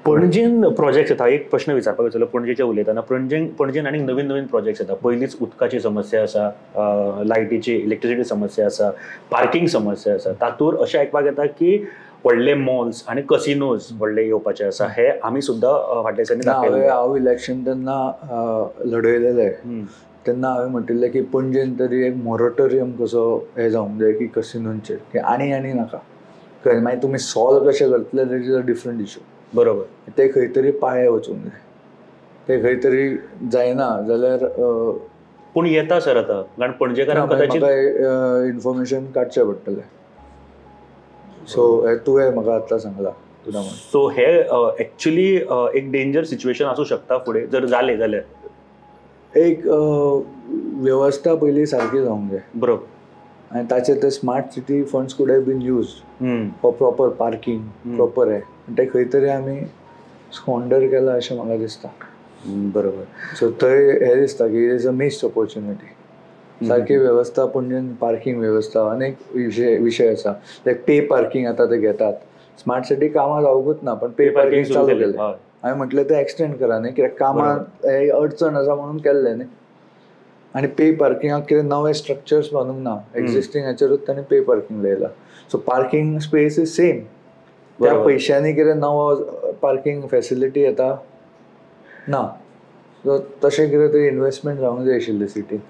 पणजेन projects येता, एक प्रश्न विचारपाक विसरलो पणजेचे उलयतना. पणजेन आनी नवीन नवीन प्रोजेक्ट्स येता. पयलींच उदकाची समस्या आसा, लायटीची इलेक्ट्रिसिटी समस्या आसा, पार्किंग समस्या आसा. तातूंत अशें आयकपाक येता की व्हडले मॉल्स आनी कसिनोज व्हडले येवपाचे आसा. हे आमी सुद्दां फाटल्या दिसांनी दाखयलें. हांव इलेक्शन तेन्ना लढयलेलें तेन्ना हांवें म्हणटिल्लें की पणजेन तरी एक मोरेटोरियम कसो हें जावंक जाय की कसिनोंचेर, की आनी आनी नाका. कळ्ळें? मागीर तुमी सॉल्व कशें करतले that is a different issue. बरोबर. ते खंय तरी पांये वचूंक जाय, ते खंय तरी जायना जाल्यार. पूण येता सर आतां, कारण पणजेकारांक कदाचित म्हाका इन्फॉर्मेशन काडचें पडटलें. सो तुवें म्हाका आतां सांगलां. सो हे एक्चुली एक डेंजर सिच्युएशन आसूं शकता फुडें जर जालें जाल्यार. एक वेवस्था पयलीं सारकी जावंक जाय. बरोबर. आनी ताचे ते smart city funds could have been used for proper parking, proper हें. ते खंय तरी आमी स्क्वॉन्डर केला अशें म्हाका दिसता. बरोबर. सो थंय हें दिसता की it is a missed opportunity. सारकी वेवस्था पणजेन पार्किंग वेवस्था अनेक विशय आसा. लायक पे पार्किंग आतां ते घेतात. स्मार्ट सिटी कामां जावंकूच ना, पण पे पार्किंग चालू केलें. हांवें म्हटलें तें एक्सटेंड करा न्ही, कित्याक कामां हे अडचण आसा म्हणून केल्लें न्ही. आनी पे पार्किंगाक कितें नवे स्ट्रक्चर्स बांदूंक ना, एक्झिस्टींग हाचेरूच तांणी पे पार्किंग लायला. So parking space is same. त्या पयशांनी कितें नवो पार्किंग फॅसिलिटी येता ना. सो तशें कितें तरी इन्वेस्टमेंट जावंक जाय आशिल्ली सिटीन.